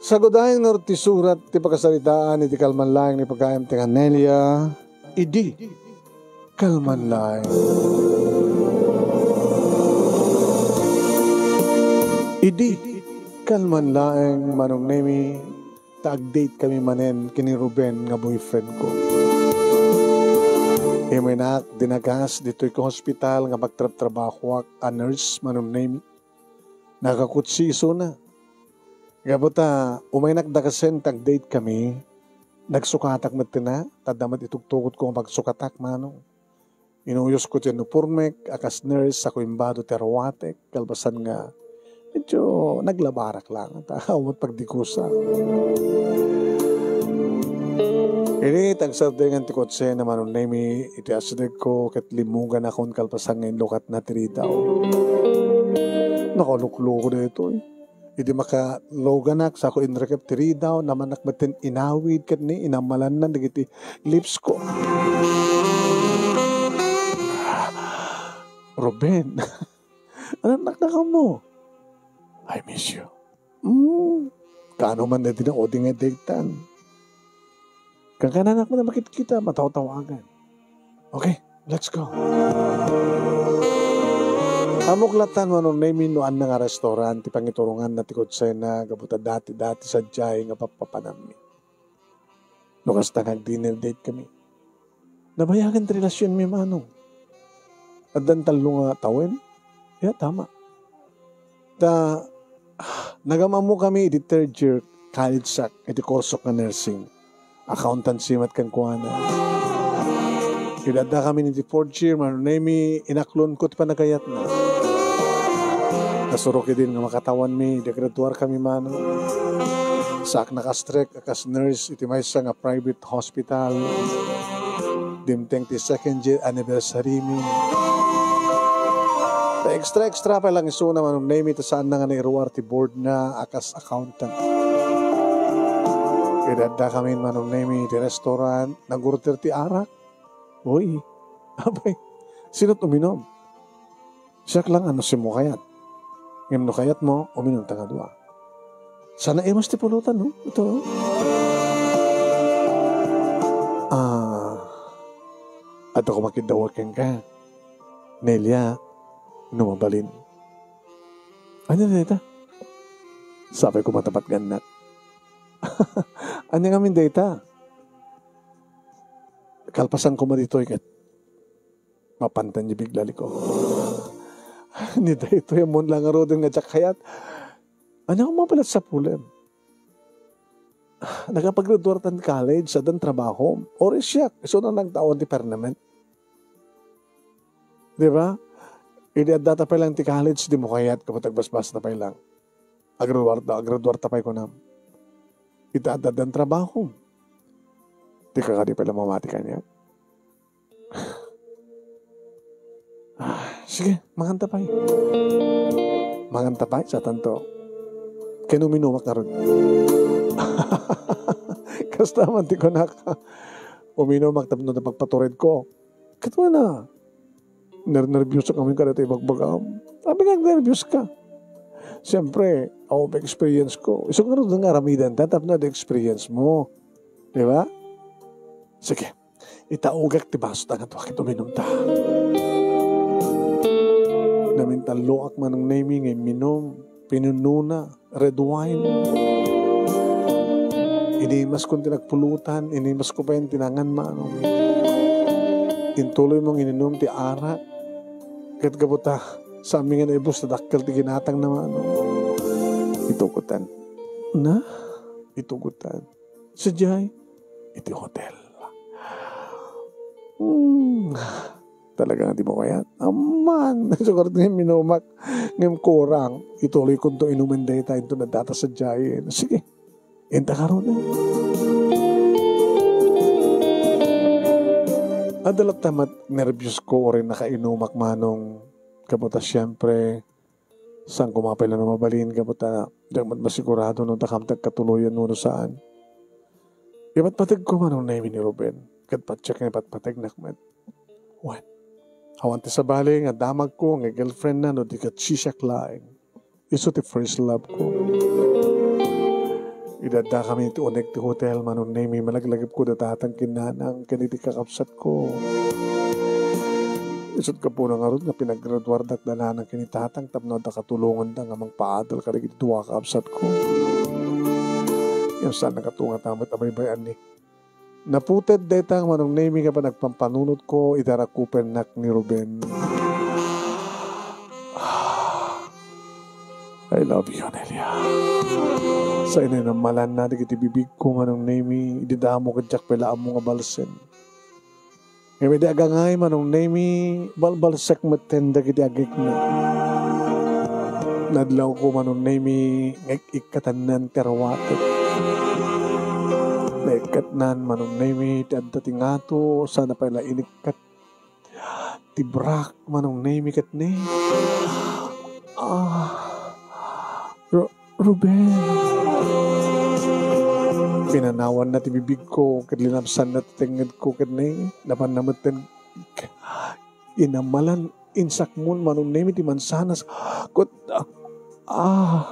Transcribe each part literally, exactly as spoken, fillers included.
Sagudayen ngarud ti surat ti pakasaritaan iti kalman laeng ni pagayam ti Nelia, idi kalman laeng. Idi kalman laeng, Manong Nemi, ta ag-date kami manen ken ni Ruben nga boyfriend ko. Imaynak dinagas ditoy ka hospital nga pagtrabtrabahoak a nurse, Manong Nemi. Nakakutsi isuna. Gapu ta umaynak dakasen ta ag-date kami, nagsukatak met ti na, ta adda met itugtugotko nga pagsukatak, Manong. Inuyosko ti uniformek a kas nurse, sako imbado ti aruatek, kalpasan nga medyo naglabarak laeng, ta awan met pagdigusak. Idi tagsardengan ti kotse ni Manong Nemi iti asidegko ket limmuganakon kalpasan nga inlukatna ti ridaw. Nakalukluko daytoy. Idi makaluganak, sako inrekep ti ridaw, namannak metten inawid ket ni inamalannan dagiti lips ko. Ruben, annak na kamo? I miss you. Hmm, kaano man na din ako di nga daytan? Kankananak man na makitkita, matawtawagan. Okay, let's go. Ammok lattan, Manong Nemi, no ania nga restaurant ti pangituronganna ti kotsena, gapu ta dati-dati sadiay nga pappapanammi. No kasta nga ag-dinner date kami. Nabayagen ti relasionmi, Manong. Addan tallo nga tawen? Ya, tama. Ta, nagam-ammo kami iti third year college sak iti kursok nga nursing. Accountancy met kenkuana. Idi adda kami iti fourth year, Manong Nemi, inaklonko ti panagayatna. Nasurok idin nga makatawanmi, idi agraduar kami, Manong. Saak nakastrek a kas nurse iti maysa nga private hospital. Dimteng ti second year anniversary mi. Ta extra, extra pay lang isuna, Manong Nemi, ta saanna nga nairuar ti board na a kas accountant. Idi adda kami, Manong Nemi, iti restaurant, nag-order ti arak. Uy, apay, sino't uminom? Siak lang a no simo kayat. Ngem no kayatmo, uminumta nga dua. Saan a imus ti pulutan, no? Ito. Ah, adda ko makiddawag kenka. Nelia, no mabalin. Ania dayta? Sapay ko matapatgannak. Ania ngamin dayta? Kalpasan ko man ditoy ket mapantan di bigla liko. Ni daytoy ammon lang ngaruden nga diak kayat. Ania nga mapalat sapulem? Nagapaggraduar tan college, addan trabaho. Or siak, isu na nagtaon ti permanent. Di ba? Idi addata pay lang ti college, di mo kayat, kapag agbasbasta pay lang. Agraduar ta, agraduar ta pay kunam. Ita addan trabaho. Di ka kadi pala mamati kaniak. Ah, sige, manganta pay. Manganta pay, sa tanto. Ken uminumak ngarud. Kasta man ti kunak. Uminumak tapno napagpatured ko. Ket wen a, nernerbios kami kada ti ibagbagam. Abi nga nerbios ka. Siyempre, ako pa experience ko. Isu nga nga aramidan ta, tapno di experience mo. Di ba? Sige. Itaugak ti baso ta nga tuwa ket uminum ta. Namintalloak manong Nemi nga imminum. Pinunona. Red wine. Inimaskon ti nagpulutan, inimasko pay ti nangan manong. Intuloy mong ininum ti arak. Ket gapu ta, saan mi nga naibus ta dakkel ti ginatang na manong. Itugotan. Na? Itugotan. Sadiay? Iti hotel. Hmm. Talaga nga di mo kayat? Aman, sukarit nga minumak. Ngem kurang, ituloy kunto inumen dayta inton addata sadiayen. Sige, inta karon. Adda latta met nerbios ko, uray nakainumak manong. Gapu ta siempre, saan ko mapay la no mabalin, gapu ta diak met masigurado no dakam ti agkatuloyan wenno saan. Ipatpateg ko manong Nemi ni Ruben, ket patiek nga ipatpategnak met. Wen, awan ti sabali nga damagko nga girlfriend na no di ket siak laeng. Isu ti first love ko. Idi addakami iti unek ti hotel, Manong Nemi, malaglagipko da tatang ken nanang ken iti kakabsatko. Isut' gapuna ngarud nga pinagraduardak da nanang ken ni tatang tapno adda katulonganda nga mangpaadal kadagiti dua a kabsatko. Ngem saan a katungatta met a baybay-an ni Naputed dayta, Manong Nemi, nga panagpampanunotko iti arakupennak ni Ruben. I love you, Nelia. Sa inay namalanna dagiti bibigko, Manong Nemi, idi damo ket diak pay la ammo nga balsen. Ngem idi agangay, Manong Nemi, balbalsek metten dagiti agikna. Nadlawko, Manong Nemi, nga ik-ikkatannan ti arwatek. Naikkatnan, Manong Nemi, ti adda ti ngato, sana pay la inikkat ti brak, Manong Nemi, ket ni. Ah, Ru-, Ruben. Pinanawanna ti bibigko, ket linabsanna ti tengngedko, ket ni, napanna metten inamalan, insakmon, Manong Nemi, ti mansanas. Ket, ah, ah,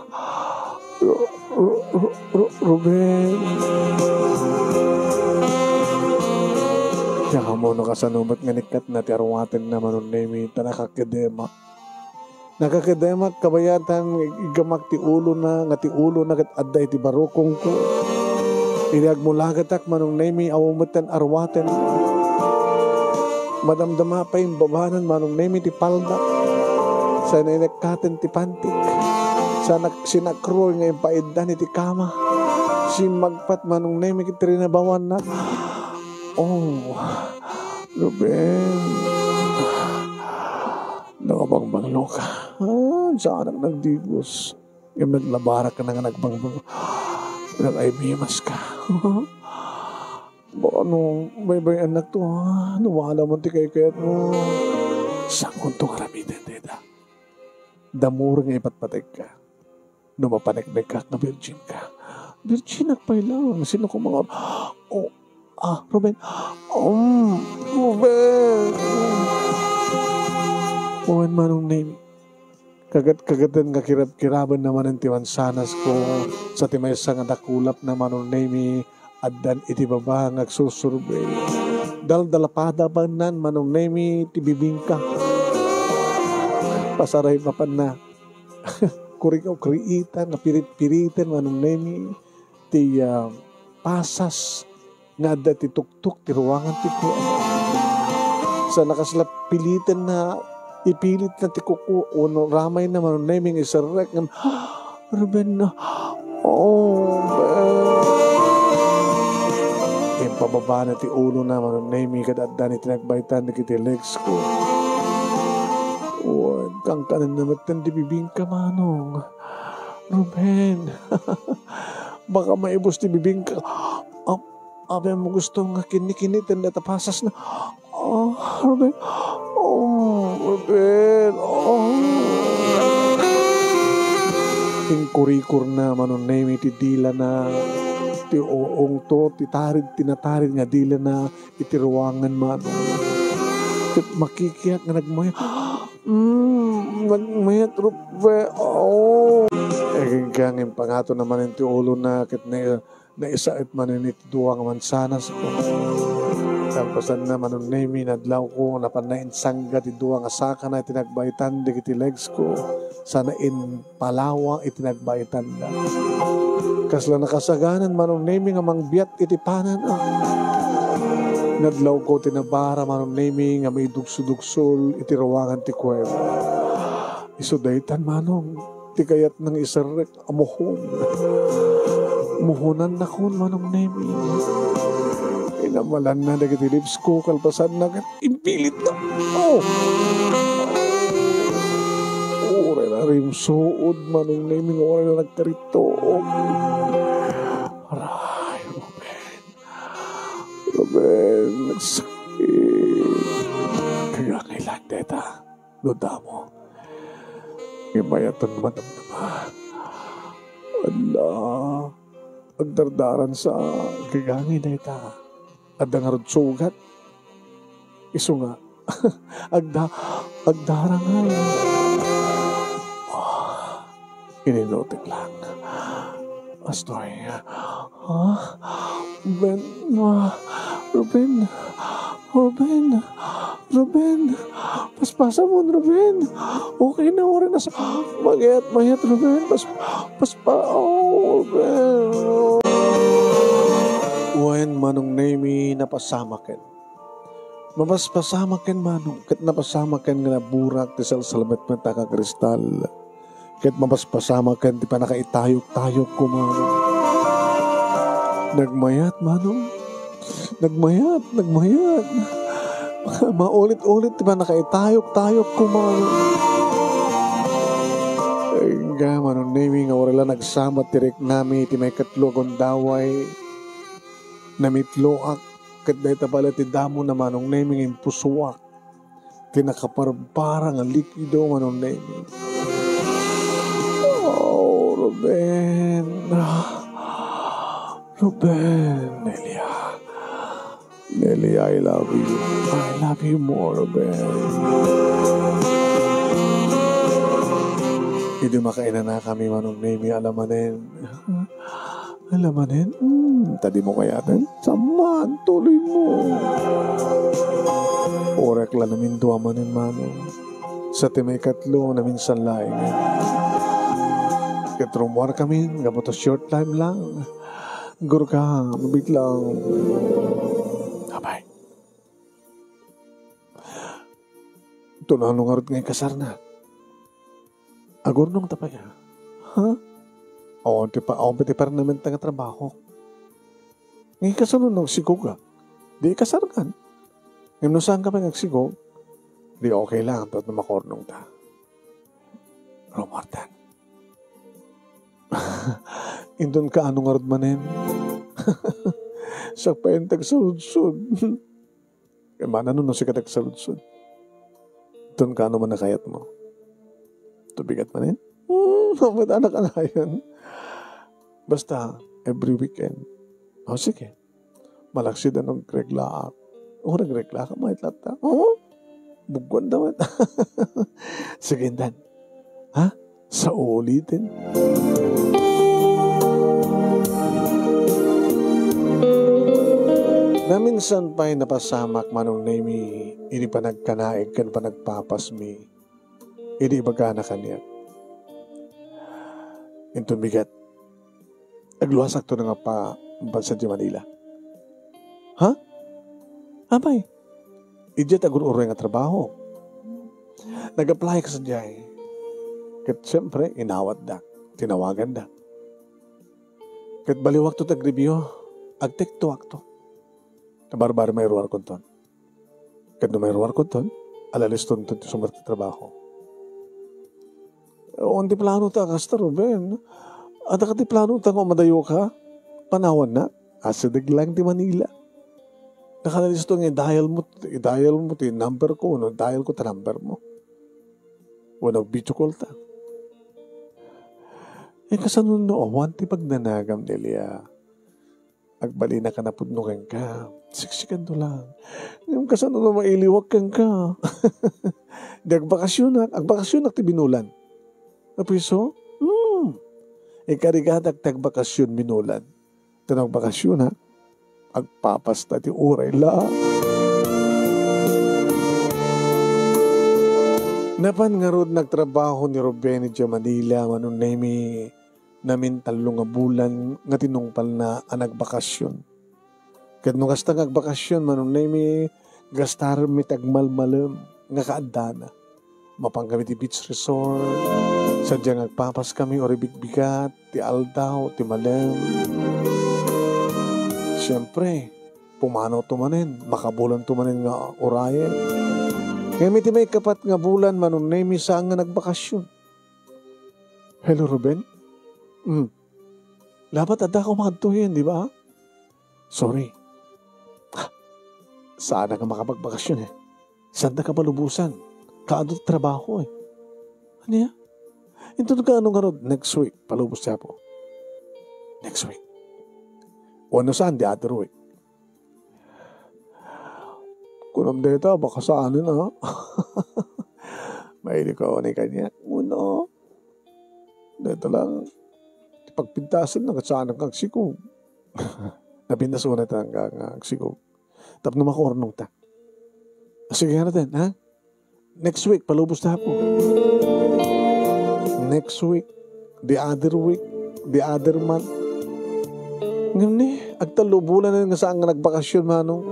Ru-, Ru-, Ru-, Ru-, Ruben. Diak ammo no kasano met nga nikkatna ti arwatenna, Manong Nemi, ta nakakedemak. Nakakedemak kabayatan, iggamak ti ulona, nga ti ulona ket adda iti barukongko. Idi agmulagetak, Manong Nemi, awan metten arwaten. Madamdama pay imbabanen, Manong Nemi, ti palda. Sana inekkaten ti pantik. Sana sinakroy nga impaiddan iti kama. Simmagpat, Manong Nemi, ket rinabawannak. Oh, Ruben. Nakabangbangloka. Ah, saanak nagdigos. Ngem naglabarak ka na nga nagbangbang-, nag-aybimas ka. Baka no, baybay-annak to, ha? No, wala man ti kaykayatmo. Saankonto nga aramiden dayta? Damuri nga ipatpategka. No mapaneknekak nga virgin ka. Virginak pay lang. Sino ko mga, oh, ah, Ruben. Um, Ruben. Wen, Manong Nemi. Kagat-kagaten nga kirab-kiraben na manen ti mansanasko, sa ti maysa nga dakulapna, Manong Nemi, addan iti baba nga agsursurbeng. Daldalapada banen, Manong Nemi, ti bibingka. Pasaray mapanna. Kurikuriitan, nga pirit-piriten, Manong Nemi, ti, ah, pasas nga adda iti tuktok ti ruangan ti kuan. Sana kasla piliten na, ipilit na ti kuko, wenno ramay na, Manong Nemi, nga iserrek, ngem, Ruben na, oh, Ben. Impababa na ti ulo na, Manong Nemi, kad addan iti nagbaytan dagiti legs ko. Wen, kankanen na met ti bibingka, Manong. Ruben, baka maibus ti bibingka. Ap-, apay mo gusto nga kinnikiniten dayta pasas na? Ah, Ruben. Oh, Ruben. Oh. Inkurikur na, Manong Nemi, ti dilana, ti uong to, ti tarid, ti natarid nga dilana, iti ruangan, Manong. Ket makikiak nga nagmayat. Mm, nagmayat, Ruben. Oh. Aginggang impangato na manen ti ulona, ket na-, naisaet manen iti dua nga mansanas. Kalpasanna, Manong Nemi, nadlawko, napanna insangga ti dua nga sakana iti nagbaytan dagiti legs ko. Sana in- palawa iti nagbaitanda. Kasla nakasaganan, Manong Nemi, nga mangbiat iti panan. Nadlawko ti nabara, Manong Nemi, nga maidugso-dugsul iti ruangan ti kuweba. Isu daytan, Manong, ti kayatna nga iserrek a muhon. Muhonannakon, Manong Nemi. Inamalanna dagiti lips ko, kalpasanna ket impilit na. Oh! Uray na rimsuod, Manong Nemi, nga uray na nagkaritto. Aray, Ruben. Ruben, nagsakit. Kaya kailan deta? No damo. Imayaton madamdama. Ala, agdardaran sa gagangay dayta. Adda ngarud sugat. Isu nga, agda-, agdarangay. Ah, ininutek lang. Astoy. Ha? Ruben, ah, Ruben, Ruben, Ruben, paspasamon, Ruben. Okay na, waray na sa, mayat, mayat, Ruben, pas, paspa, oh, Ruben. Wen, Manong Nemi, napasamaken. Mapaspasamaken, Manong, ket napasamaken nga naburak ti salsalmet met a kakristal. Ket mapaspasamaken ti pannakaitayok-tayokko, Manong. Nagmayat, Manong. Nagmayat, nagmayat. Maulit-ulit ti pannakaitayok-tayokko, Manong. Engka, Manong Nemi, nga waray la nagsamat ti riknami ti maikatlo a gundaway. Namitloak, ket dayta pay la ti damo na Manong Nemi nga impusoak. Ti nakaparbara nga likido, Manong Nemi. Oh, Ruben. Ruben, Nelia. Nelia, I love you. I love you more, Ruben. Idi makainanakami, Manong Nemi, alamanen. Alamanen? Hmm, ta dimo kayaten? Saan man, tuloymo. Uray la namindua manen, Manong. Sa ti maikatlo, naminsan laengen. Ket rummuarkami, gapu ta short time lang. Gurka, mabit lang. Abay. Ito no ngarud nga ikasarna. Agurnongta pay, a? Ha? Awan ti pa-, awan ti permanente nga trabaho. Nga ikasano no agsigogak? Di ikasarkan. Ngem no saanka pay nga agsigog, di okay lang, tapno makurnongta. Rummuartan. Inton kaano ngarud manen? Siak pay ti agsaludsod. Kayatmo no sika ti agsaludsod? Inton kaano man a kayatmo? Ito bigat manen? Hmm, anak anayon. Basta, every weekend. O, sige. Malaksid a no agreglaak. O, nagreglaak, mayat latta. O, buggoan da met. Sige, intan. Ha? Sa ulitin. Naminsan pay napasamak, Manong Nemi, idi panagkanaig ken panagpapasmi idi ibagana kaniak. Inton bigat, agluasakto nga pa-, papansa idiay Manila. Ha? Apay, idiay ti agur-uray nga trabaho. Nag-apply-ak sadiay. Ket siempre, inawatda. Tinawaganda. Ket baliwakto ti agribio, agtektoakto. Barbaro, mairuarkonton. Ket no mairuarkonton, alalistonton ti sumrek ti trabaho. Awan ti planota a kasta, Ruben. Adda kadi planota nga umadayoka? Panawannak? Asideg laeng ti Manila. Nakalalisto nga i-dial mo, i-dial mo ti number ko, wenno i-dial ko ti number mo. Wenno video call ta. Eh, kasano no awan ti pagnanagam, Nelia? Agbalinak a napudno kenka. Siksikanto lang. Ngem kasano no mailiwak kenka? Di agbakasionak. Agbakasionak ti binulan. Apuso? Hmm. Ikarigatak ti agbakasion binulan. Ta no agbakasionak, agpapasta ti uray la. Napan ngarud nagtrabaho ni Ruben idiay Manila, Manong Nemi. Namintallo nga bulan nga tinungpalna a nagbakasyon. Ket no kasta nga agbakasyon, Manong Nemi, gastarenmi ti agmalmalem nga kaaddana. Mapankami ti beach resort, sadiay nga agpapaskami uray bigbigat ti aldaw, ti malem. Siempre, pumanawto manen, makabulanto manen nga urayen. Ngem iti maikapat nga bulan, Manong Nemi, saan nga nagbakasyon. Hello, Ruben? Hmm. Labat adda ka umadto yen, di ba? Sorry. Ah, saan ka makapagbakasyon, eh. Saan ka palubosan? Kaadu ti trabaho, eh. Ania? Inton kaano ngarud, next week, palubos ti Apo. Next week. Wenno saan, the other week. Kunam dayta, baka saanen, a? Mailiwka unay kaniak. Wenno, dayta lang, ti pagpintasen na, ket saan nga agsigog. Napintas unay ta nga, nga agsigog. Tapno makurno ta. Sige nga natin, ha? Next week, palubos ta po. Next week, the other week, the other month. Ngem ni, agtallo bulan na nga saan nga nagbakasyon, manong.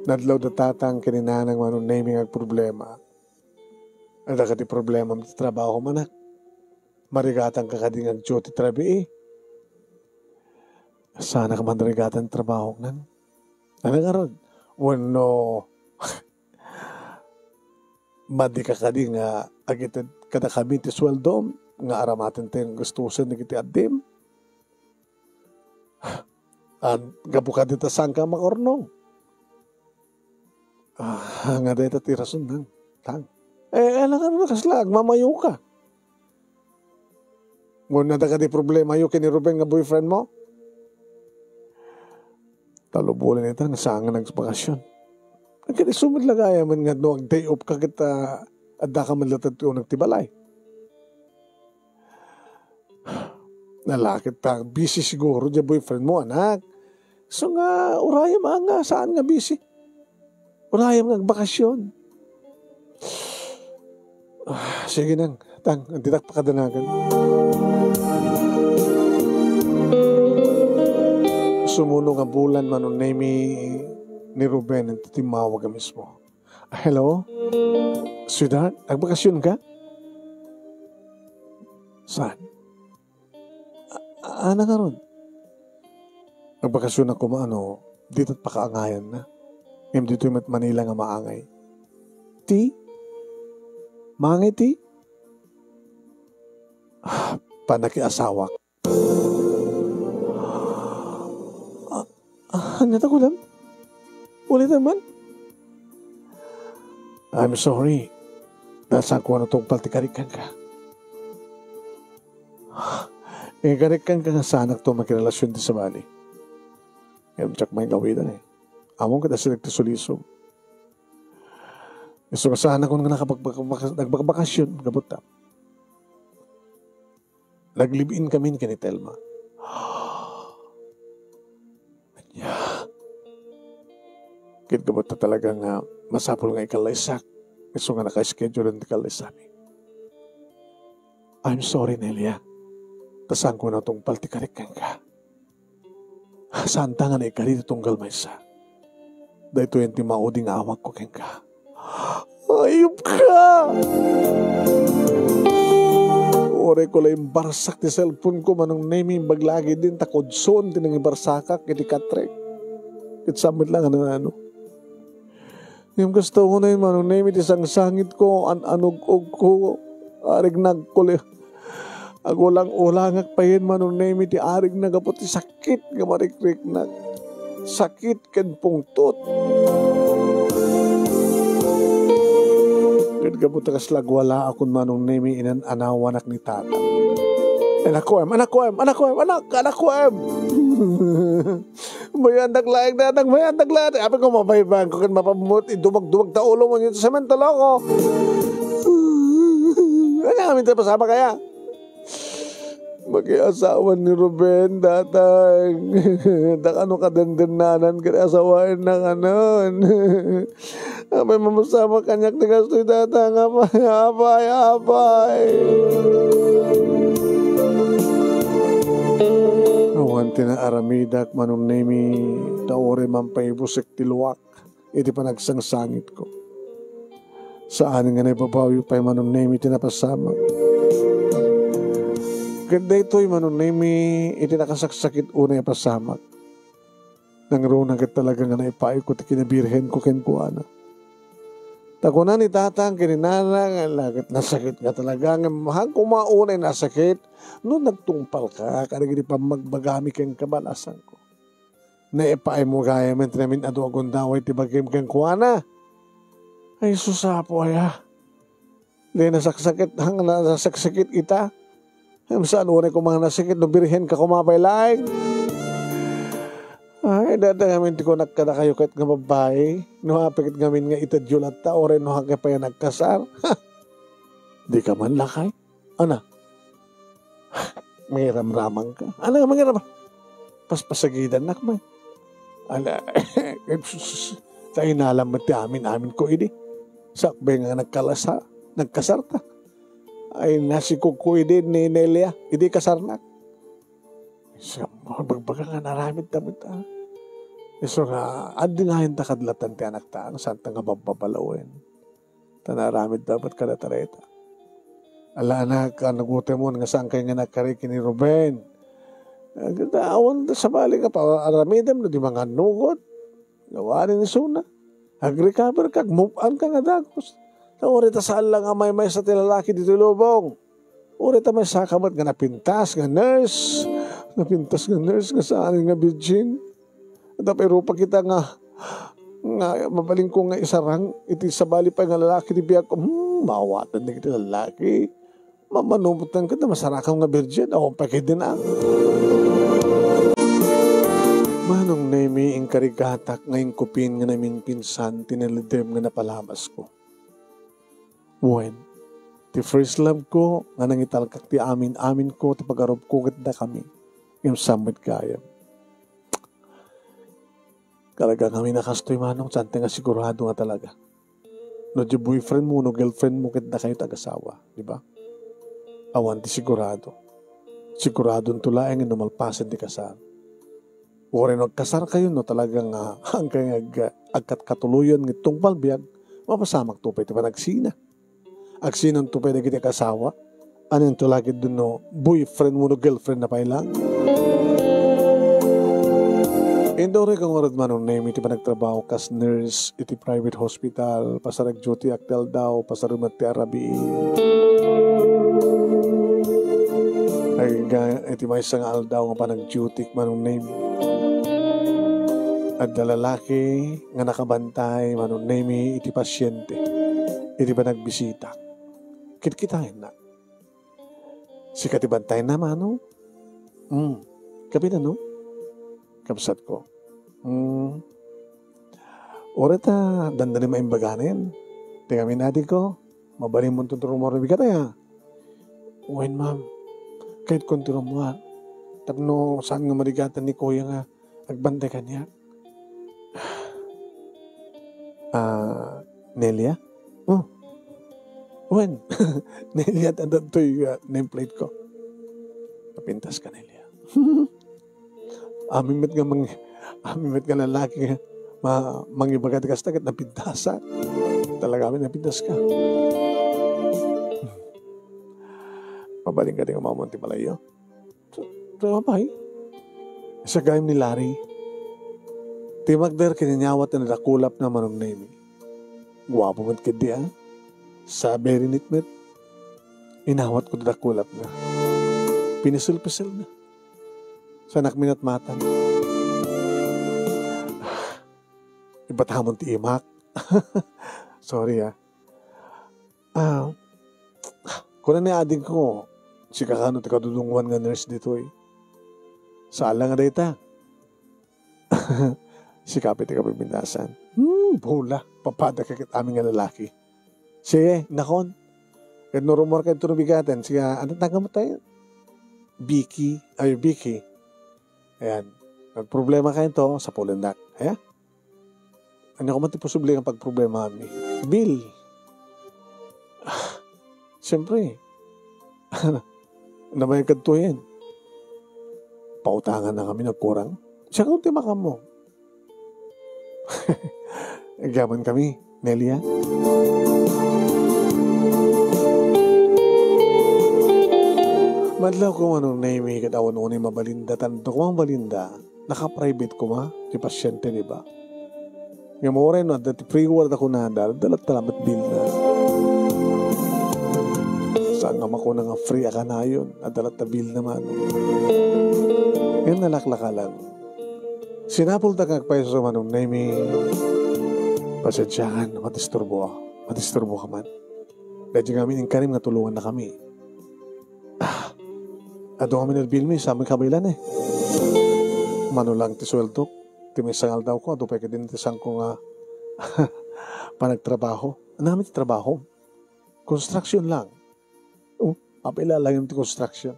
Nadlaw da tatang ken ni nanang, manong Nemi, nga agproblema. Adda kadi problema ti trabaho, anak? Marigatan ka kadi nga agduty ti rabii? Saan ka man rigatan trabaho, nang? Ano nga ron? Wenno, madi ka kadi nga agited kadakami ti sueldom nga aramaten ti gastusen dagiti addim? An, gapu kadi ta saan ka makurno? Ah, nga dayta ti rason, nang. Tang. Eh, alangan mo, kasla, agmamayo ka. Ngem adda kadi problema yo ken ni Ruben nga boyfriend mo? Tallo bulan ita nga saan nga nagbakasyon. Ket isu met la gayam nga no ag-day off ka ket, ah, adda ka met latta ti uneg ti balay. Nalakit ta, busy siguro diay boyfriend mo, anak. So nga, urayem a nga saan nga busy. Urayem nga agbakasyon. Ah, sige nang, tang, ditak pakadanagan. Sumuno nga bulan, manong Nemi, ni Ruben ti timmawag a mismo. Ah, hello? Sweetheart, agbakasyon ka? Saan? A-, ana ngarud? Agbakasyon a koma no, dito't pakaangayan na. Ngem ditoy met Manila nga maangay. Ti? Maangay ti? Ah, panakiasawak. Ah, ah, ania ta kunam? Ulitem man? I'm sorry. Dahil saan ko a natungpal ti karik kenka. Inkarik kenka nga saanakto makirelasion ti sabali. Ngem diak maikawidan eh. Ammom ket asideg ti sulisog. Isu nga saanakon nga nakapagbakas-, nagbagbakasyon, gapu ta. Nag-live-in kami ken ni Telma. Ania? Ket gapu ta talaga nga masapul nga ikallaysak, isu nga naka-schedule ti kallaysami. I'm sorry, Nelia. Ta saanko a natungpal ti karik kenka. Saanta nga naikari ti tunggal maysa. Daytoyen ti maudi nga awagko kenka. Ayup ka! Uray ko la imbarsak ti cellphone ko, Manong Nemi, imbag la ket din ta kudson ti nangibarsakak iti katrek. Ket saan met la nga nano. Ngem kasta unay, Manong Nemi, ti sangsangit ko, an-anug-og ko, arignag ko li-, agulang-ulangak payen, Manong Nemi, ti arigna gapu ti sakit nga marikriknak. Sakit ken pungtot. Ket gapu ta kasla agwalaakon, Manong Nemi, inan-anawanak ni Tata. Anakko em, anakko em, anakko em, anak, anakko em. Mayandak laeng, Tatang, mayandak laeng. Apay ko, mabaybayan ko ken mapammut, idumagdumag ta ulo mo iti semento, loko. Ania ngamin ti pasamak aya? Makiasawan ni Ruben, Tatang. Ta kano kadendennanan ket asawaenna kanon. Apay, mapasamak kaniak ti kastoy, Tatang. Apay, apay, apay. Awan ti naaramidak, Manong Nemi, ta uray mampaibusek ti luak iti panagsangsangitko. Saan nga naibabawi pay, Manong Nemi, ti napasamak. Ket daytoy, Manong Nemi, iti nakasaksakit unay a pasamak. Nangruna ket talaga nga naipaayko ti kinabirhenko kenkuana. Ta kuna ni Tatang ken ni Nana nga la ket nasakit nga talaga, ngem haan koma unay nasakit no nagtungpalka kadagiti pammagbagami kenka, balasangko. Naipaaymo gayam ti namin-adu a gundaway ti bagim kenkuana. Ay, sus, Apo, aya. Di nasaksakit, hang nasaksakit ita. Em, saan unay koma nga nasakit no birhen ka koma pay laeng? Ay, dada ngamin ti kunak kadakayo ket nga babbai, no apay ket ngamin nga itedyo latta, uray no hake pay a nagkasar. Di ka man lakay? Ana, Mangiramramanka. Ano nga mangiram? Paspasagidannak met. Ala, sus, ta inalam met ti amin-aminko idi. Sakbay nga nagkalasa, nagkasarta. Ay, nasikuko idi ni Nelia, idi kasarnak. Siya, bagbaga nga naramid ta met, ah. Isu nga, adi nga inta kadlatan ti anakta, saan ta nga babbabalawen. Ta naramid ta met kadata dayta. Ala, anak, ano gutemon nga saan kay nga nakari ken ni Ruben? Awan ta sabali nga paaramidem no di manganugot. Gawanin isuna. Ag-recover ka, ag-move on ka nga dagus. Ta uray ta saan la nga maymaysa ti lalaki ditoy lubong. Uray ta maysaka met nga napintas nga nurse. Napintas nga nurse nga saan nga virgin. Tapay rupa kita nga, nga mabalinko nga isarang iti sabali pay nga lalaki ti biagko. Hmm, maawatan dagiti lalaki. Mamano met ket masarakam nga virgin, awan pay ketdi na. Manong Nemi, inkarigatak nga inkupin nga namimpinsan ti nalidem nga napalabasko. Wen, ti first love ko nga nangitalkak ti amin-aminko, ti pagarupko ket dakami. Ngem saan met gayam. Talaga ngamin a kastoy, Manong, saan ti nga sigurado nga talaga. No di boyfriend mo, no girlfriend mo, ket dakayo ti agasawa, di ba? Awan ti sigurado. Siguradonto laeng no malpasen ti kasar. Uray no agkasar kayo, no talaga nga, ah, angkay nga ag-, agkatkatuloyan nga tungpal biag, mapasamak to pay ti panagsina. Agsinanto pay dagiti agasawa? Anento la ketdi no boyfriend wenno girlfriend na pay lang? Inda uray ko ngarud, Manong Nemi, ti panagtrabaho kas nurse iti private hospital, pasar ag-duty ak ti aldaw, pasar met ti arabii. Ay, ga-, iti maysa nga aldaw nga panag-duty, Manong Nemi, adda lalaki nga nakabantay, Manong Nemi, iti pasyente, iti panagbisita. Kitkitaenna. Sika ti bantayna, Manong? Hmm. Kabiit, no? Kabsatko. Hmm. Uray ta dandani maimbaganen. Ti ngamin, adingko, mabalinmonto ti rummuar no bigat aya. Wen, ma'am. Kayatkon ti rummuar. Tapno saan nga marigatan ni kuya nga agbantay kaniak. Ah, Nelia? Oh. Wen, Nelia, adda ditoy, ah, nameplate ko. Napintas ka, Nelia. Amin met nga mang-, amin met nga lalaki nga ma-, mangibaga ti kasta ket napintasak. Talaga amin napintas ka. Mabalin ka di nga mamon ti malayo. So, so, apay? Sa gayam ni Larry. Ti magder ken inyawat na dakulap na Manong Nemi. Guapo met ketdi, ah. Sa very neat met. Inawat ko ti dakulap na. Pinisil-pisil na. Sanak minatmatan. Ibatamon ti imak. Sorry, ah. Ah, kuna ni adingko, sika kano ti kadudunguan nga nurse ditoy. Saan la nga dayta. Sika pay ti kapipintasan. Hmm, bula. Papada ka ket amin nga lalaki. Sige, nakon. Ket no rummuar kayo no bigaten, sige, ano tawag mo tayo? Vicky. Ay, Vicky. Ayan. Nagproblema kayo to, sa pulendak. Ayan. Ania koma ti posible nga pagproblemaanmi? Bill. Ah, siyempre. Nabayag kadto yan. Pautangan na kami, nagkurang. Siya kung timakam mo. Agyaman kami, Nelia. Madlaw ko, Manong Nemi, ket awan unay mabalinda, tanto ko ang balinda. Naka-private koma ti pasyente, di ba? Ngem uray no adda ti free ward a kunada, adda latta met bill na. Saan nga makuna nga free a kanayon, adda latta bill na man. Ngem nalaklaka lang. Sinapulta nga agpayso, Manong Nemi. Pasensiakan, madisturbo. Madisturbo ka man. Daydi ngamin inkarim nga tulongan na kami. Ah, adu ngamin a bill mi, sa amin kabaylan eh. Mano lang ti suweldok, ti maysa nga aldaw ko, adu pay kadin ti sangko nga panagtrabaho. Ano kami ti trabaho? Construction lang. Oh, apay la langem ti construction.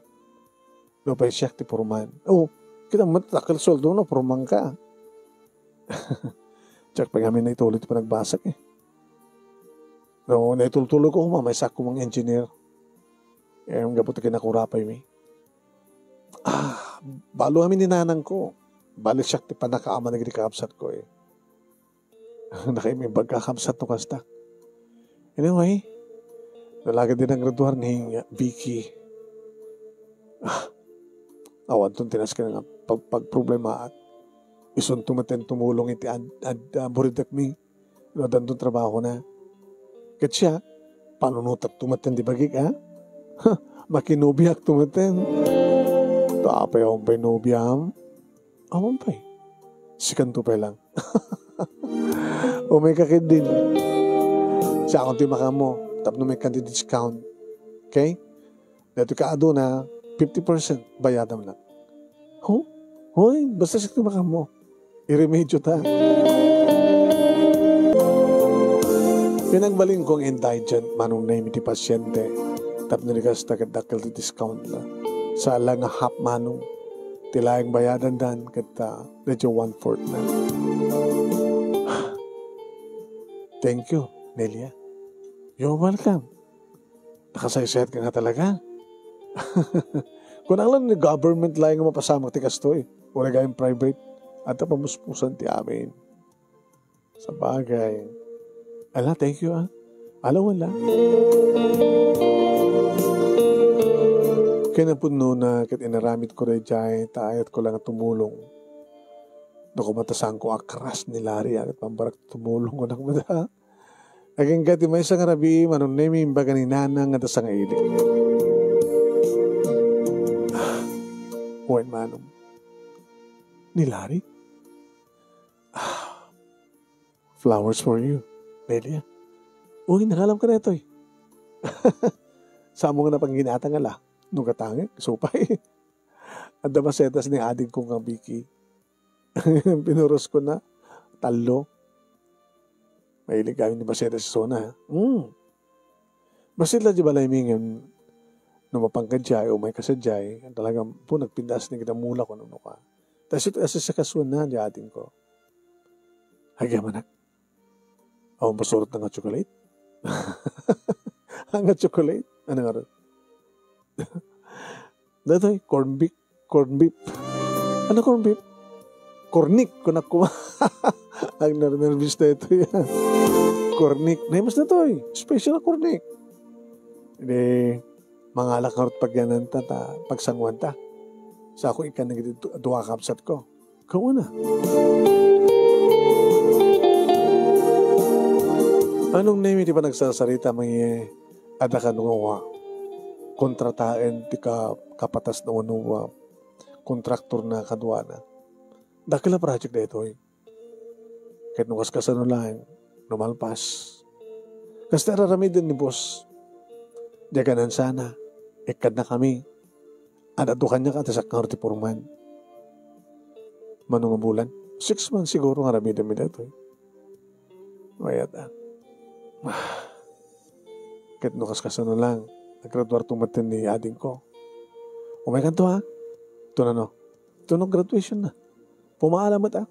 Nupay siak ti foreman. O, kita met, dakkel sueldo no foreman ka. Diak pay ngamin naituloy ti panagbasak, eh. No, naitultuloy ko, mamaysa ko mang engineer. Eh, gapu ti kinakurapay mi. Ah, balo amin ni nanang ko. Bali siak ti pannakaammo dagiti kakabsat ko, eh. Nakaimbag kakabsat no kasta. Anyway, nalagad din ang graduar ni Vicky. Ah, awan ton tinas ka nga pag-, pagproblemaak. Isunto met tumulong iti ad-, ad-, ah, buridek mi. No, danton trabaho na. Ket siak, panunotak to met ti bagik, ha? Makinubiak to met. Ta apay, awan pay nobiam? Awan pay. Sikanto pay lang. Umay ka ket din. Siak ti makaammo. Tapno may kanti discount. Okay? Daytoy ka aduna, fifty percent bayadam lang. Ho? Hoy, basta siak ti makaammo. Iremedyo ta. Pinagbalin ko ang indigent manong name iti pasyente. Tapno di kasta ket dakkel ti discount na. Saan lang nga half manong. Ti laeng bayadan dan ket, ah, medyo one-fourth na. Thank you, Nelia. You're welcome. Nakasaysayat ka nga talaga. Kunana lang ni government laeng nga mapasamak ti kastoy. Uray gayam private. Adda pamuspusan ti amin. Sabagay. Ala, thank you, ah. Ala, wala. Kinapudnona ket inaramid ko daydiay, ta ayat ko lang nga tumulong. No, kumatasan ko a crush ni Larry, ah, ket pambarak tumulong ko nang mada. Agingga ti maysa nga rabii, manong nemi imbaga ni Nanang nga adda sangailik. Ah, wen, manong. Ni Larry? Ah, flowers for you, Nelia. Uy, nakalam ka daytoy. Samo nga napangginatang ala. No katangek, supay. Adda masetas ni ading ko nga Vicky. Pinuros ko na. Tallo. Mahilig kami ni Baseta si Sona, ha? Hmm. Bassit la di balay mi ngem no mapan ka diay, umay ka sadiay, talaga po nagpintas ni kita mula kung ano ka. Tapos ito, asasakasuan na di ating ko. Ay, kaya manak. Awan ba surot na nga chocolate? Ang nga chocolate? Ano nga rin? Datoy, corn beef. Corn beef. Ano corn beef? Cornic, kunak ko. Ang ner-, nervous na ito yan. Cornic. Naimas na to eh. Special na cornic. Hindi, mangalak nga rot pagyanan ta, ta, pagsanguan ta. Sa ako ikan na giti du-, dua kapsat ko. Kauna. Anong name iti panagsasarita, may, eh, adda kano nga kontrataen ti ka-, kapatas na uno, ah, kontraktor na kaduana. Dakkel a project daytoy. Ket no kaskasano laeng, no malpas. Kasta raramiden ni boss. Diaganan sana. Ikkadna kami. Adda adu kaniak a ti sakngar ti purman. Mano nga bulan? Six months siguro nga aramidem mi daytoy. Mayat, ah. Ket no kaskasano lang, naggraduar to metten ni ading ko. Umay kanto, ha? Ito na, no? Ito no graduation na. Pumaala met, ah.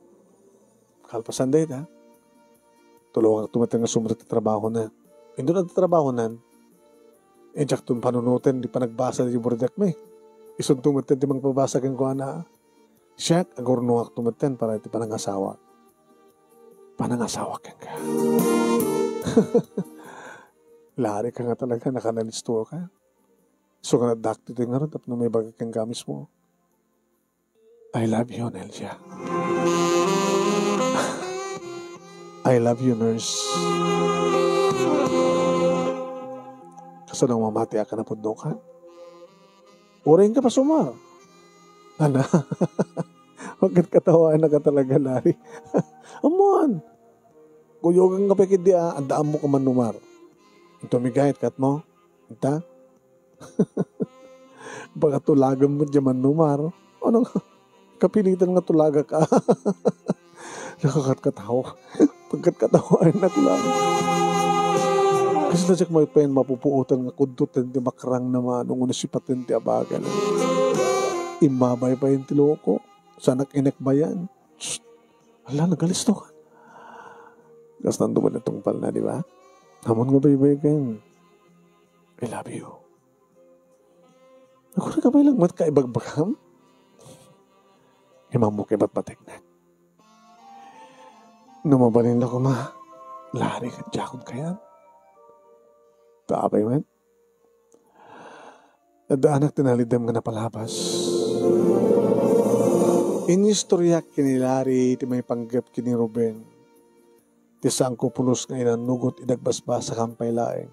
Kalpasan dayta, tulongak to metten nga sumrek ti trabaho na. Inton adda trabaho nan, eh, diak ton panunoten di panagbasa di burdek mi. Isunto metten ti mangpabasa kenkuana. Siak, agurnoak to metten para iti panangasawa. Panangasawa kenka. Lari ka nga talaga, nakanalisto ka. So, nga nagdakti ti ngarud, tapno may baga kenka mismo. I love you, Nelsia. I love you, nurse. Kasano mamati a ka napudno ka? Uray ka pa sumar. Ana? Bakit katawa na ka talaga, Larry? Amuan. Kuyogan ka pa kidi, ah. Andaan mo ka manumar. Ito, migayat kat mo. Ita? Baka tulagan mo dyan manumar. Ano nga? Kapilitan nga tulagak, ah. Nakakatkatawa. Pagkatkatawa, anak lang. Kasi na siya may pen mapupuotan nga kudto ti makrang naman, nung unasipaten ti abagan. Immabay pay ti loko. Saanak inekbayan. Shh! Hala, nagalisto ka. Kastan to ba natungpal na, di ba? Ammom nga baybay ken, "I love you." Agurayka pay laeng met kaibagbagam? Immawang ka ipatpategnak. No mabalin la koma, Larry, ket diakon kayat. Ta apay met? Addaanak ti nalidem nga napalabas. Inistoriak ken ni Larry ti maipanggep ken ni Ruben. Ti saanko pulos nga inanugot idi agbasbasakam pay laeng.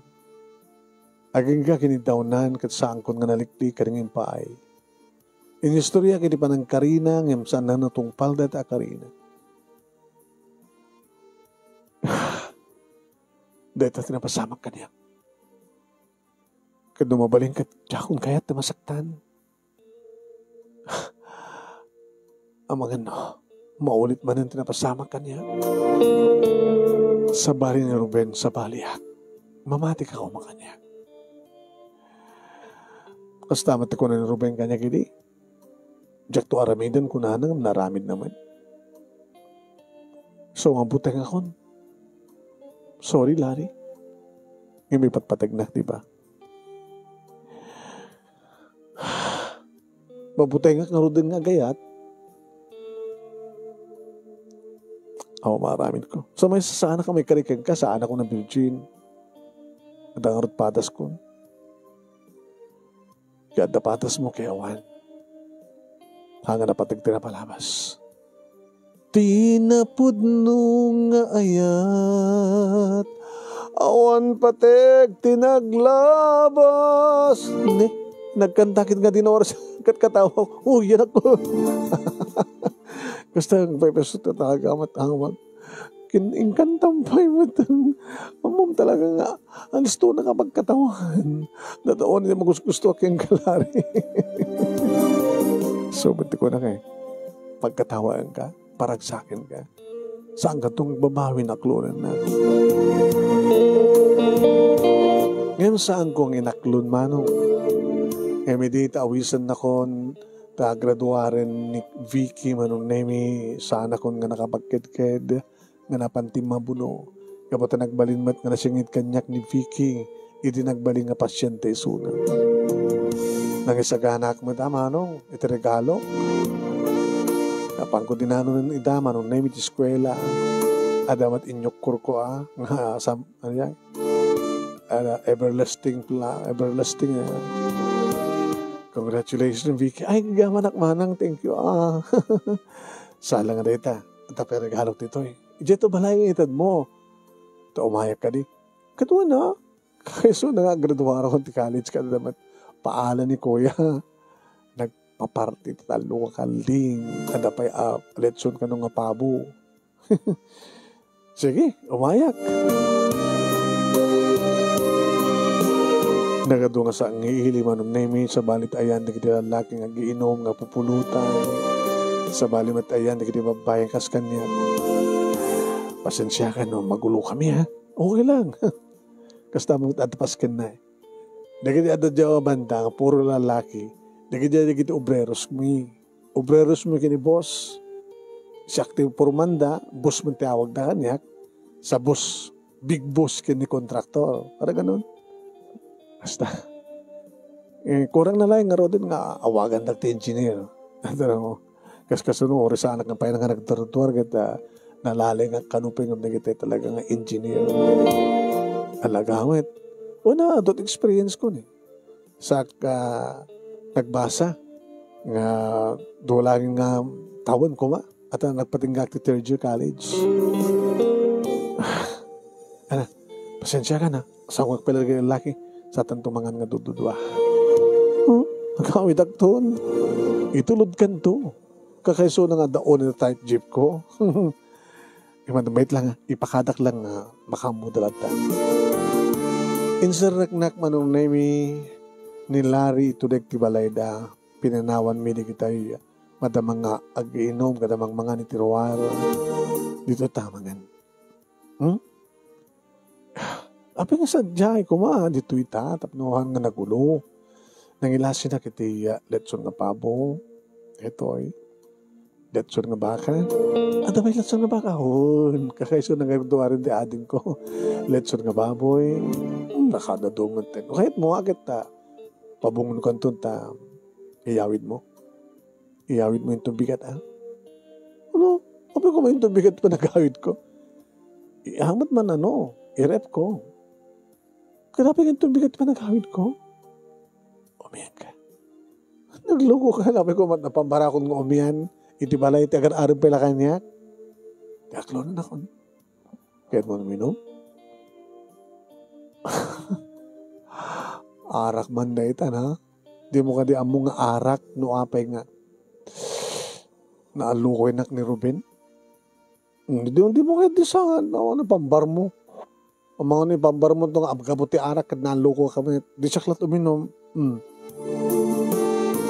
Agingga ken ni Daonan ket saankon nga naliklik ken nga impaay. Inistoriak iti panangkarina ngem saan a natungpal dayta a karina. Dayta ti napasamak kaniak. Ket no mabalin ket diakon kayat ti masaktan. Amangan no, maulit manen ti napasamak kaniak. Sabali ni Ruben, sabaliak. Mamati ka koma kaniak. Kasta met ti kuna ni Ruben kaniak idi, "Diakto aramiden," kunana, ngem naaramidna met. So, mabutengakon. Sorry, Larry. Ngem ipatpategnak, di ba? Mabutengak ngaruden nga agayat. Aw, maaramid ko. So, maysa saanak a maikari kenka, saanakon a virgin. Adda ngarud pataskon. Ket adda patasmo ket awan. Haan nga napateg ti napalabas. Ti napudno nga ayat, awan pateg ti naglabas. Ne, nagkanta ket nga di nawarsa ket katawa. Uy, anak ko. Basta ang pepeso ta talaga mat-, ang mag-, kin-, inkantam pay met. Ammom talaga nga, alistona nga pagkatawan. Dataon nga magusgusto ken ka, Larry. So, ba't ko na kay pagkatawaanka, paragsakenka. Saanka tong babawi, naklonennak. Ngem saanko nga inaklon, manong. Ngem idi ta awisennakon, ta graduaren ni Vicky, Manong Nemi, saanakon nga nakapagkedked, nga napan ti mabuno. Gapu ta nagbalin met nga nasingit kaniak ni Vicky idi nagbalin nga pasiente isuna. Nangisaganak met a, manong, iti regalo. Napanko dinanon ida, Manong Nemi, ti eskuela. Adda met inyukkorko a, nga sam-, ano yan? Ah, everlasting pla-, everlasting, ah. Congratulations, Vicky. Ay, gagamanak, manang. Thank you, ah. Sala nga dayta. Ita pay regalo ti toy. Idiay to balay nga itedmo. Ta umayak kadi. Kaduana. Kayso na nga, graduarakon ti college, kada met paala ni kuya. Nagpaparty ti tallo nga kalding. Adda pay, ah, lechon kano nga pabo. Sige, umayak. Nagadu nga sa-, nga ili, Manong Nemi, sabali met ayan dagiti lallaki nga agiinom nga pupulutan. Sabali met ayan dagiti babbai kas kaniak. Pasensiakan no magulo kami, ha? Okay lang. Kasta met adda paskenna, eh. Dagiti adda diay a banda nga puro lallaki. Dagiti, dagiti obreros mi. Obreros mi ken ni boss. Siak ti purmanda, boss man ti awagda kaniak. Sa boss, big boss ken ni kontraktor. Para ganun. Basta. Eh, kurang na lang ngaruden nga awagandak ti engineer. Ano mo? Kas kasuno, uri saanak nga pay nga nagturtuar ket, ah, nalali nga kano pay ngem dagiti talaga nga engineer. Alagawet. Una, adda ti experience ko ni. Sa, ah, nagbasa nga dua laeng nga tawen koma, at, ah, nagpatingga ti third year college. Ana, pasensiakan, ha. Sa nga pala lagi laki, satan tumangan nga dududua. Hmm? Nagawid akton. Itulod kanto. Kakaiso na nga daon iti tight jeep ko. Iman, wait lang, ha. Ipakadak lang nga makaammo da latta. Inserreknak, Manong Nemi, ni Larry ito dek ti balayda. Pinanawan mi di kitay madama nga agiinom, kada mangmangan iti ruar. Dito tamangan. Hmm? Apay nga sadiay koma, ditoy ta, tapno haan nga nagulo. Nangilasinak iti, ah, lechon nga pabo. Daytoy. Letson nga baka. Adda pay letson nga baka. Hon, kakaiso na nga duaren ti adingko. Letson nga baboy. Hmm, nakadadungan tayo. Kahit mo, agad ta. Pabungno kanton ta. Iyawid mo. Iyawid mo yung tubigat, ah. Ano? Apay ko may tubigat pa nagawid ko. Ihamat man ano, irep ko. Grabe nga tubigat pa nagawid ko. Umiyak ka. Nagluko ka, lapay ko mat napambarakon nga umian. Iti balay, ti agar-arem pay la kaniak. Ti aklonan akon. Kayat mo uminom? Arak man dayta, na? Di mo kadi ammo nga arak, no apay nga naalukoynak ni Ruben? Hmm, di, di mo kadi sangan, no, ano, pambar mo? Amang ni pambar mo to nga abgabo ti arak, ket naluko kami. Di siak lat uminom. Hmm.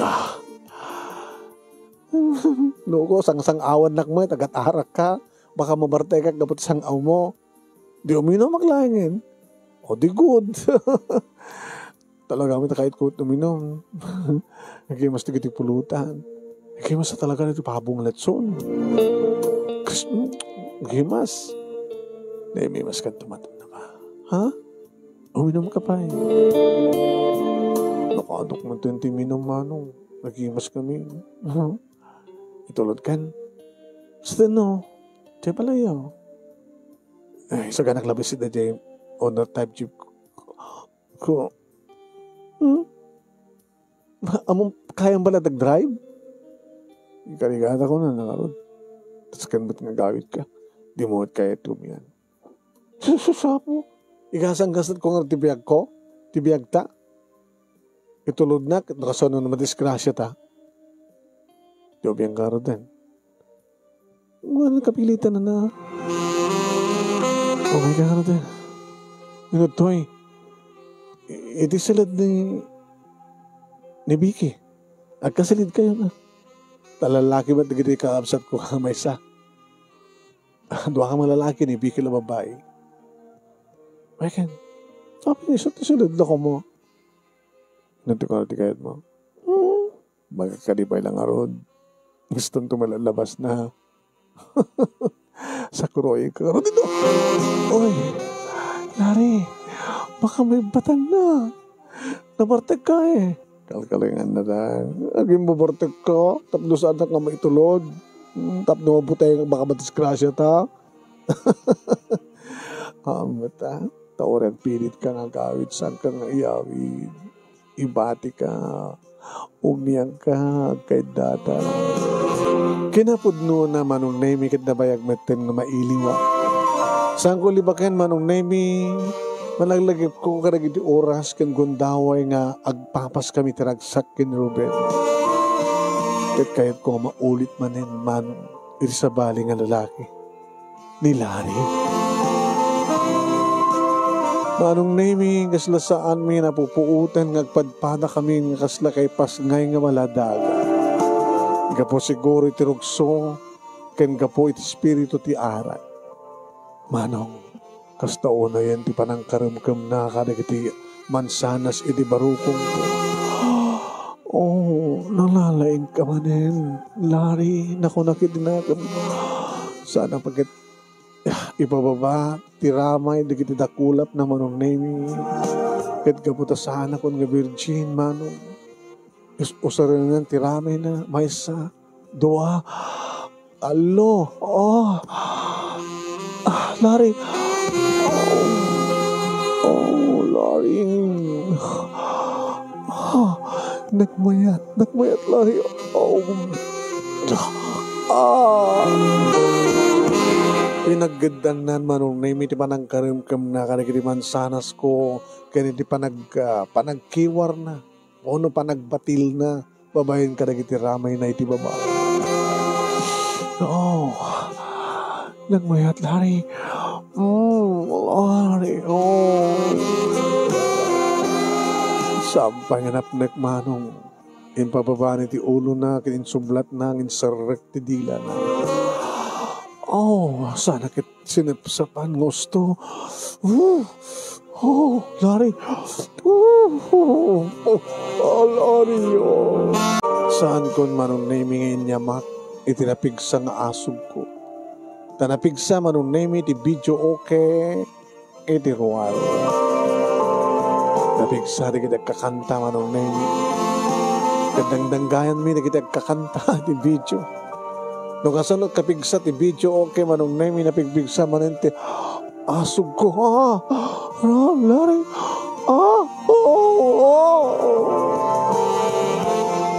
Ah. Luko, sangsang-awannak met, agat arak ka. Baka mabartekak gapu ti sang-aw mo. Di uminom, aglaengen. O di good. Talaga, may takait ko uminom. Nagimas ti pulutan. Nagimas talaga ti pabong letson. Chris, nagimas. Naimimas ka, tumatanda ka. Ha? Uminom ka pa eh. Nakadok man ti minum, manong. Nagimas kami. Itulod kan. Sino? Di pala yun. Ay, so ganak labis si Dajay. Honor type jeep. Ko, hmm? Among kayang bala nag-drive? Ikarigata ko na nangarod. Tas kan ba't nga gawid ka? Di mo kaya tumian. Sususapo. Igasang-gasat ko nga ti biag ko? Ti biag ta? Itulod na, rason na madisgrasya ta. Di obiang garod din. Ngano kapilitan na na? Okay ka, ano, te? Inuttoy. I-, iti silid ni, ni Vicky. Agkasilid kayo na. Talalaki met dagiti kaabsat ko maysa. Dua ka malalaki ni Vicky la babai. Ay, ken. Sabi ni, sa ti silid na ko mo. Nanti ko na ti kayat mo. Hmm. Magkakadi pay lang arud. Guston to malalabas na. Sakuroy ka arud ito. Oy, Larry, baka may batan na. Nabartek ka eh. Kalkalingan na ta. Aging mabartek ka, tapno saan ka maitulod. Hmm, tapno mabuteng baka madisgrasya ta. Amet, ah. Tauran pilit ka nga agawid, saan ka nga iyawid. Ibati ka, umiang ka, agkaiddata. Kinapudno na Manong Nemi ket nabayag metten nga mailiwa. Saan ko libaken, Manong Nemi, malaglagipko kadagiti oras ken gundaway nga agpapas kami ti ragsak ken Ruben. Ket kayatko nga maulit manen, Manong, iti sabali nga lalaki. Ni Larry. Manong Nemi, kasla saanmi napupuotan nga agpadpada kami nga kasla kay pasngay nga maladaga. Gapu siguro iti rugso, ken gapu iti espiritu ti arak. Manong, kasta unayen ti panangkaremkemna kadagiti mansanas iti barukongko. Oh, nalalaing ka manen, Larry, nakunak iti nakem. Sana paket ipababa ti ramay dagiti dakulap na Manong Nemi. Ket gapu ta saanakon nga virgin, Manong. Us-, usarenen ti ramayna, maysa, dua, tallo. Oh. Ah, Larry. Oh, Larry. Ah, nagmayat, nagmayat, Larry. Oh. Ah. Pinaggeddannan, Manong Nemi, ti panangkaremkemna kadagiti mansanasko, ken iti panag-, ah, panagkiwarna. Ono panagbatilna babaen kadagiti ramayna iti baba. Oh, nagmayat, Larry. Mm, Larry, oh. Sampay nga napnek, Manong. Impababana ti ulona, ken insublatna, inserrek ti dilana. Oh, sana ket sinepsepan nga usto. Oh, oh, Larry. Oh, oh, oh, oh, Larry, oh. Saankon, Manong Nemi, nga inyamak iti napigsa nga asugko. Ta napigsa, Manong Nemi, ti video okay iti ruar. Napigsa dagiti agkakanta, Manong Nemi. Ket dangdanggayanmi dagiti agkakanta iti video. No kasano kapigsa ti video, okay, Manong Nemi, napigpigsa manen ti asugko. Ah, ah, Larry. Ah, oh, oh, oh.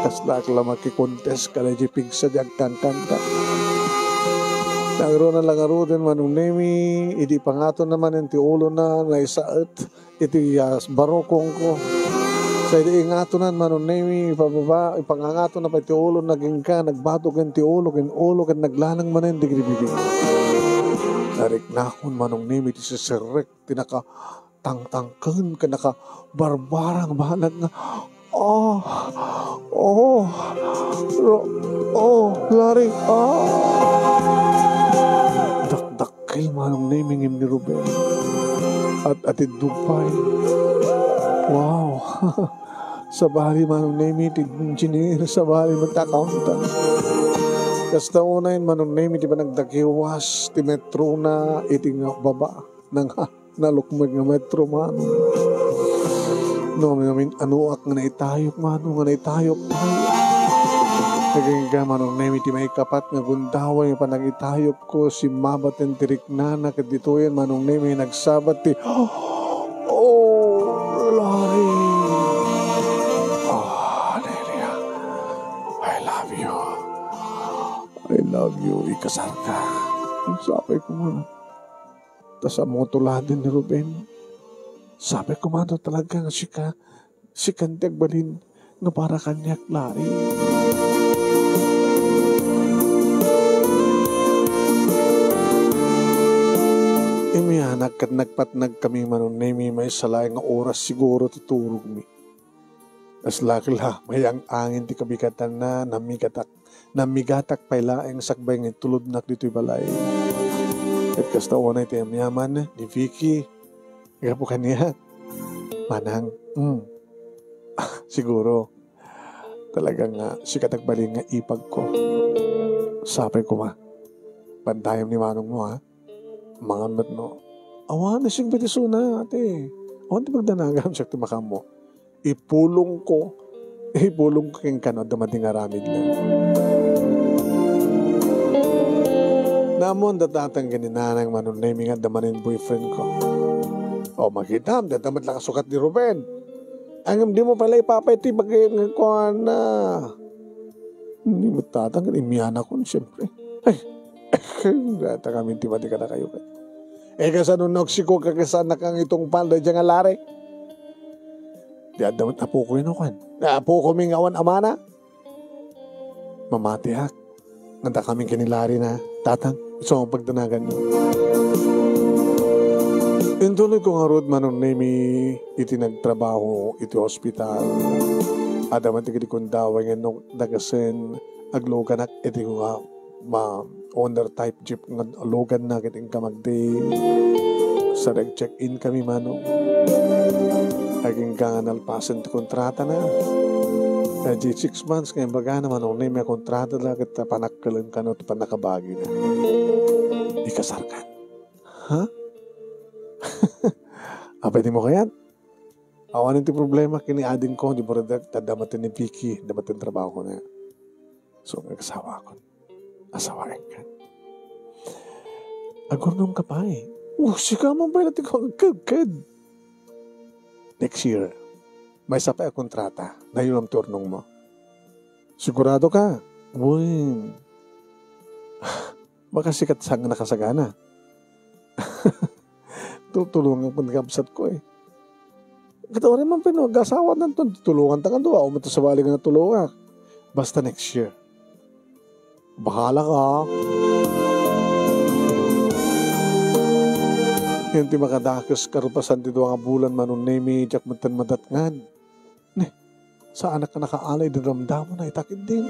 Kasla ak la makikontest kada di pigsa di agkankanta. Nangruna la ngaruden, Manong Nemi, idi pangatonna manen ti ulona, naisaet iti, ah, barukongko. Sa idi ingatonan, Manong Nemi, ipababa, ipangangato na pay ti ulo, nagingga, nagbato ken ti ulo, ken ulo, ken naglanang manen dagiti bibig. Nariknakon, Manong Nemi, ti siserrek, ti nakatangtangken, ken nakabarbarang balag nga, "Oh, oh, ro-, oh, Larry, ah." Dakdak Kay Manong Nemi ngem ni Ruben. At atiddog pay. Wow! Sabali, Manong Nemi, ti engineer, sabali met ti accountant. Kasta unay, Manong Nemi, ti panagdagiwas ti metrona iti nga baba. Nang nalukmeg nga metro, Manong. No, amin-amin, anuak nga naitayok, Manong, nga naitayok, tayok. Nagingga, Manong Nemi, ti maikapat nga gundaway nga panagitayok ko, simmabaten ti riknana, ket ditoyen, Manong Nemi, nagsabat ti, "Oh, Larry." Ah, Delia, I love you. I love you, ikasarka. Sapay ko man. Ta sa moto laden ni Ruben. Sapay ko man talaga nga sika, sikan ti agbalin nga para kaniak, Larry. Imianak ket nagpatnag kami, Manong Nemi, maysa laeng nga oras siguro ti turogmi. Kasla la, mayang-angin ti kabigatanna, namigatak, namigatak pay laeng sakbay nga itulodnak ditoy balay. Ket kasta unay ti amyaman ni Vicky, gapu kaniak. Manang, mm. Siguro, talaga nga sika ti agbalin nga ipagko. Sapay koma. Bantayem ni manongmo, ha? Mangan met no. Awan, singpet isuna, ate. Awan ti pagdanagam, siak ti makammo. Ipulongko. Ipulongko kenka no adda met nga aramidna. Naammoan da tatang ken ni nanang, Manong Nemi, nga adda manen boyfriend ko. O, makitam, adda met la kasukat ni Ruben. Ngem dimo pay la ipapay ti bagay nga kuana. Ni met tatang, imianakon, siyempre. Ay, data kami ti mati kadakayo ket. E, kasano no agsikoka ket saannak nga itungpal daydiay nga Larry? Di adda met apoko, ino kan? Apoko mi nga awan amana? Mamatiak. Nadakami ken ni Larry na, tatang, isu a pagdanaganyo. Intuloy ko ngarud, Manong Nemi, iti nagtrabaho iti ospital. Adda met dagiti gundaway nga no dakasen agluganak iti nga ma-, owner type jeep nga luganna ket inka magdi. Sa nag-check-in kami, Manong. Agingga nga nalpasen ti kontratana. Idiay six months nga imbagana, Manong Nemi, a kontrata da ket panakkeleng kano ti pannakabagina. Ikasarkan. Ha? Apay dimo kayat? Awanen ti problema ken ni adingko, di barudek, ta adda met ni Vicky, adda met ti trabaho na. So, agsawakon. Asawaenkan. Agurnongka pay. Oh, sika man pay ti agked-ked. Next year, maysa pay a kontrata, nayulam ti urnongmo. Sigurado ka? Wen. Baka sika ti saan nga nakasagana. Tutulongan ko ni kabsat ko, eh. Ket uray man pay no agasawanan ton, tulongan ta kadua, o met sabali nga natulongak. Basta next year. Bahala ka. Ken ti makadakes karupasan ti dua nga bulan, Manong Nemi, diak metten madatngan. Ne, saanak a nakaalay iti damdamona ita ketdin.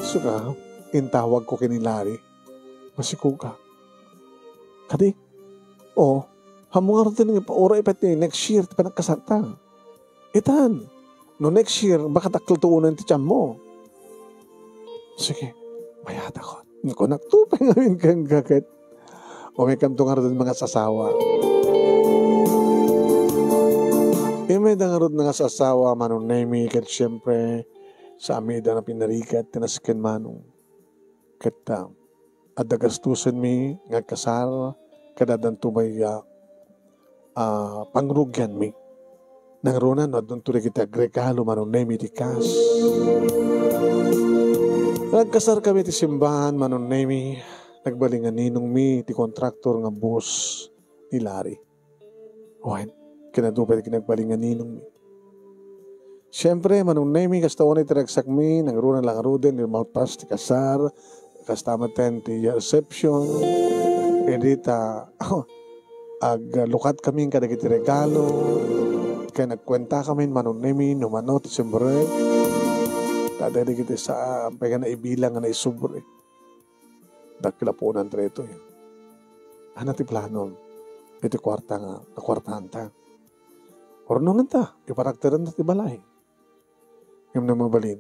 Sika, intawagko ken ni Larry. Masikog ka. Kadi? O, ammom ngarud ti uray pay ti next year ti panagkasarta. Itan, No next year, baka dakkel to unan ti tianmo. Sige, mayatakon. Kunak, tupay ngamin ken kaket. Umikamto ngarud mangasasawa. Immay da ngarud mangasasawa, Manong Nemy, ket siempre, sa amida nga pinarigat, ti nasken Manong. Ket, ah, adda gastusenmi nga agkasar, ket addanto pay, ah, ah, pangrugianmi. Nangruna no addanto dagiti agregalo, Manong Nemy, ti kas. Nagkasarkami ti simbahan, Manong Nemy, nagbalin nga ninongmi ti kontraktor nga boss ni Larry. Wen, ken adu pay ti kinagbalin nga ninongmi. Siempre, Manong Nemy, kasta unay ti ragsakmi, nangruna la ngaruden, malpas ti kasar, kasta met ti reception, idi ta, aglukatkamin kadagiti regalo, ken agkuentakami, Manong Nemy, no mano ti sumrek, ta dagiti sa, ampay nga naibilang nga naisubri. Dakkel a puonan daytoy. Ania ti planom iti kuarta nga, nga kuartaanta? Urnongenta, iparakterenta ti balay. Ngem no mabalin,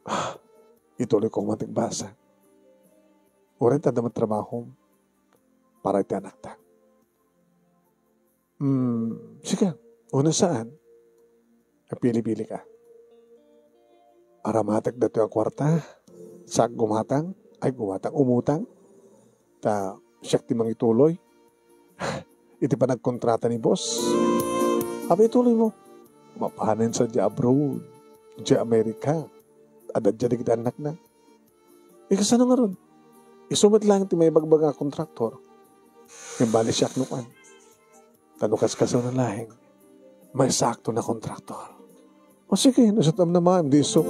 ah, ituloyko met ti agbasa. Uray ta adda met trabahom para iti anakta. Hmm, sika, uno saan? Agpili-pili ka. Aramatek datoy a kuarta, sa gumatang, ay gumatang, umutang, ta siak ti mangituloy. Iti panagkontrata ni boss. Apay ituloy mo? Mapanen sa dia abroad, dia Amerika. Adda dia dagiti annakna. Ikasano ngarud? Isu met laeng ti maibagbaga a kontraktor. Ngem bali siak no kan. Ta no kaskasano laeng, maisakto na kontraktor. O sige, no satam na maam, di isu.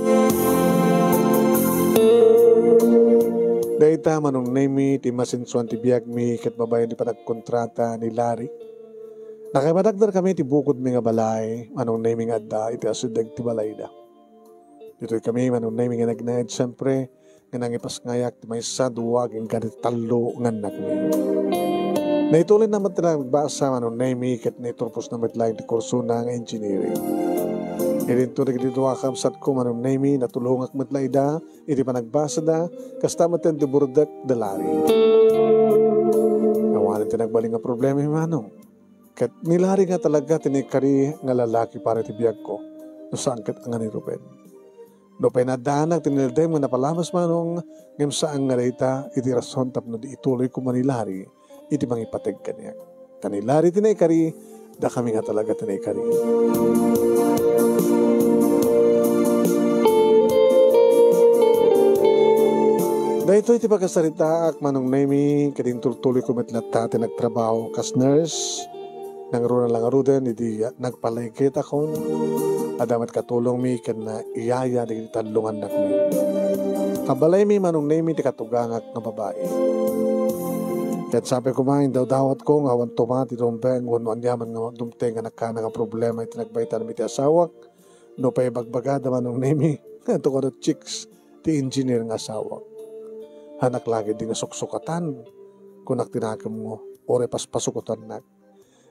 Dayta, Manong Nemy, ti masinsuan ti biagmi ket babaen ti panagkontrata ni Larry. Nakaipadakder kami ti bukodmi nga balay, Manong Nemy, nga adda iti asideg ti balayda. Ditoy kami, Manong Nemy, nga nagnaed, siempre, nga nangipasngayak ti maysa, dua, agingga ti tallo nga annakmi. Naituloyna met ti nagbasa, Manong Nemy, ket naiturposna met laeng ti kursona nga engineering. Idinto dagiti dua a kabsatko, Manong Nemy, natulongak met la ida iti panagbasada, kasta met ti burdek da Larry. Awanen ti nagbalin nga problema, Manong. Ket ni Larry nga talaga ti naikari nga lalaki para iti biagko, no saan ket nga ni Ruben. Nupay naaddaanak ti niladaem nga napalamas, Manong, ngem saan nga dayta iti rason tapno di ituloy koma ni Larry iti mangipateg kaniak. Ta ni Larry ti naikari, dakami nga talaga ti naikari. Daytoy ti pakasaritaak, Manong Nemy, ket intultuloyko met latta ti nagtrabaho kas nurse. Nangruna la ngaruden idi nagpalagipakon, adda met katulongmi ken iyaya dagiti tallo nga annakmi. Kabalaymi, Manong Nemy, ti katugangak nga babai. Ket sapay koma, indawdawatko nga awan tumaw ti dumteng wenno aniaman nga dumteng nga nakkana nga problema iti nagbaetanmi ti asawak. Nupay bagbagada, Manong Nemy, nga tukado chicks ti engineer nga asawak. Anak lagi di nga suksukatan, kunak ti nakemmo, uray paspasukotannak.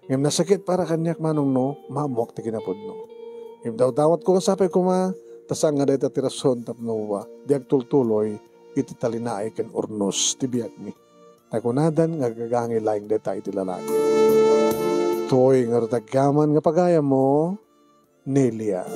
Ngem nasakit para kaniak, Manong, no maammoak ti kinapudno. Ngem dawdawatko nga sapay koma, ta saan nga dayta ti rason tapno, ah, di agtultuloy iti talinaay ken urnos ti biagmi. Ta kunadan nga agagangi laeng dayta iti lalaki. Tuy ngarud agyaman nga pagayammo, Nelia.